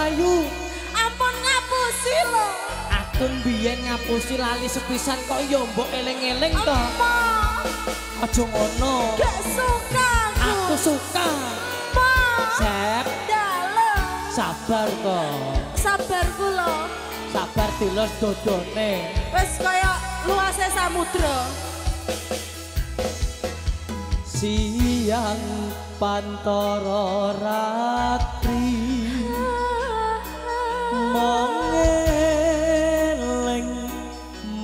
Ayu. Ampun ngapusi lho. Aku mbiyen ngapusi lali sepisan kok ya mbok eling-eling to. Aja ngono. Gak suka aku. Aku suka. Sep. Dalem. Sabar kok. Sabarku lho. Sabar dilos dodone. Wis kaya luase samudra. Siang pantara ratri mong eling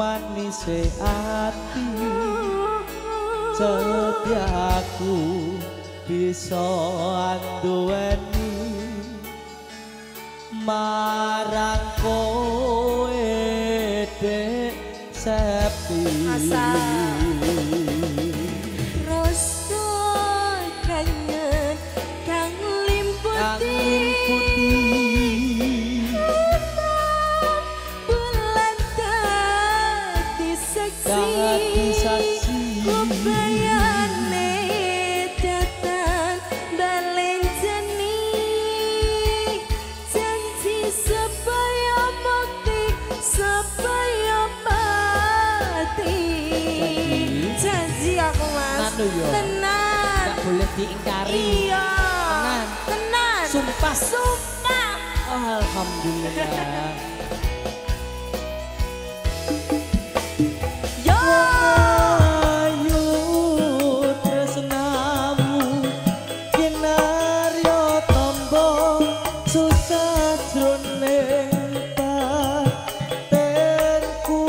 manise ati setiaku bisa anduweni marang kowe Dek Septi. Rasa kangen kang limputi bulan dadi saksi kubayane datang balenjeni janji supaya mukti supaya mati. Janji aku mas. Tenan. Gak boleh diingkari. Iya. Tenan. Tenan. Sumpah. Sumpah. Alhamdulillah. Yo. Ayu tresnamu kinarya tombo susah jroning batinku.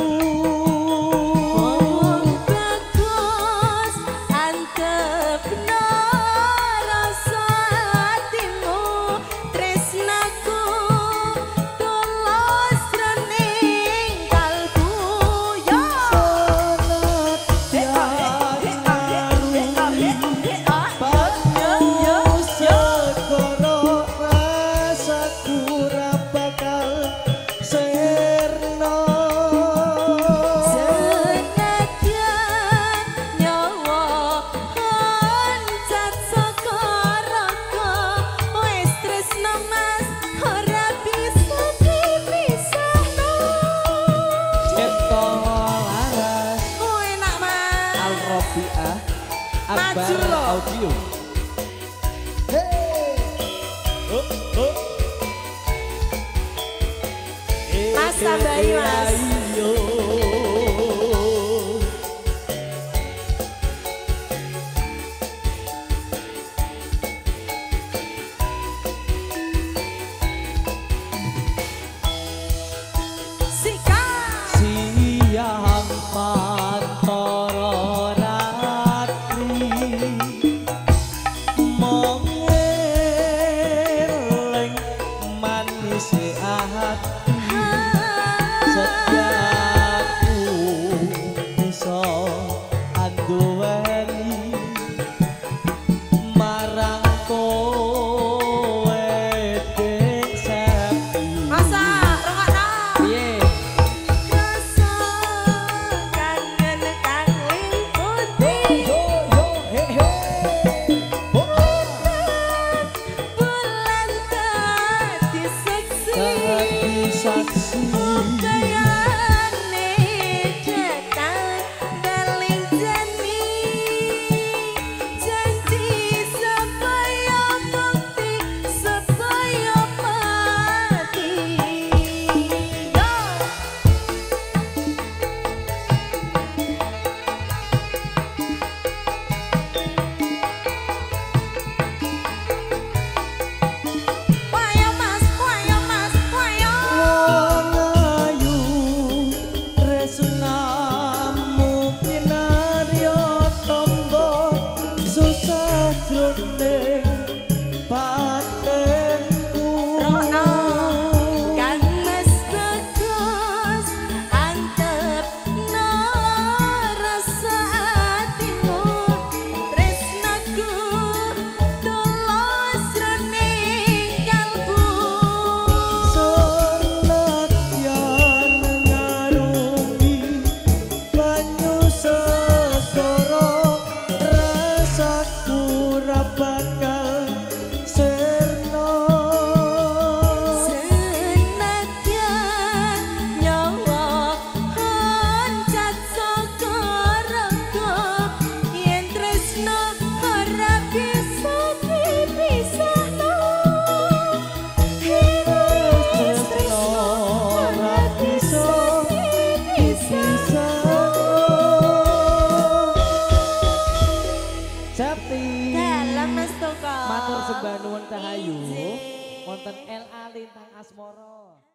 Wong bagus antepno rasa atimu tresnaku tulus jroning kalbu. Yo. Banyu segara rasaku ra bakal sirna. Senajan nyawa loncat saka raga wis tresno mas ora bisa dipisahno. Cipta laras Oh enak mas. Al Robiah Maju Akbar loh. Audio. Hey. Oh, oh. Mas tambahi mas. Ayo. Sikat. Siang pantara ratri mong eling manise ati setiaku bisa anduweni marang kowe Dek Septi. Masa rungokno. Piye? Rasa kangen kang limputi Yo yo he he. Oh, bulan dadi saksi dadi saksi. Kayane datang balenjani janji supaya mukti supaya mati. Yo. Wayo mas, wayo mas, wayo. Wong ayu tresnamu kinarya tombo susah jroning batinku. Rungokno. Kang Mas Bagus antepno rasa atimu tresnaku tulus jroning kalbu. Senadyan ngarungi banyu segara rasaku ra bakal sirna. Senajan Asmoro.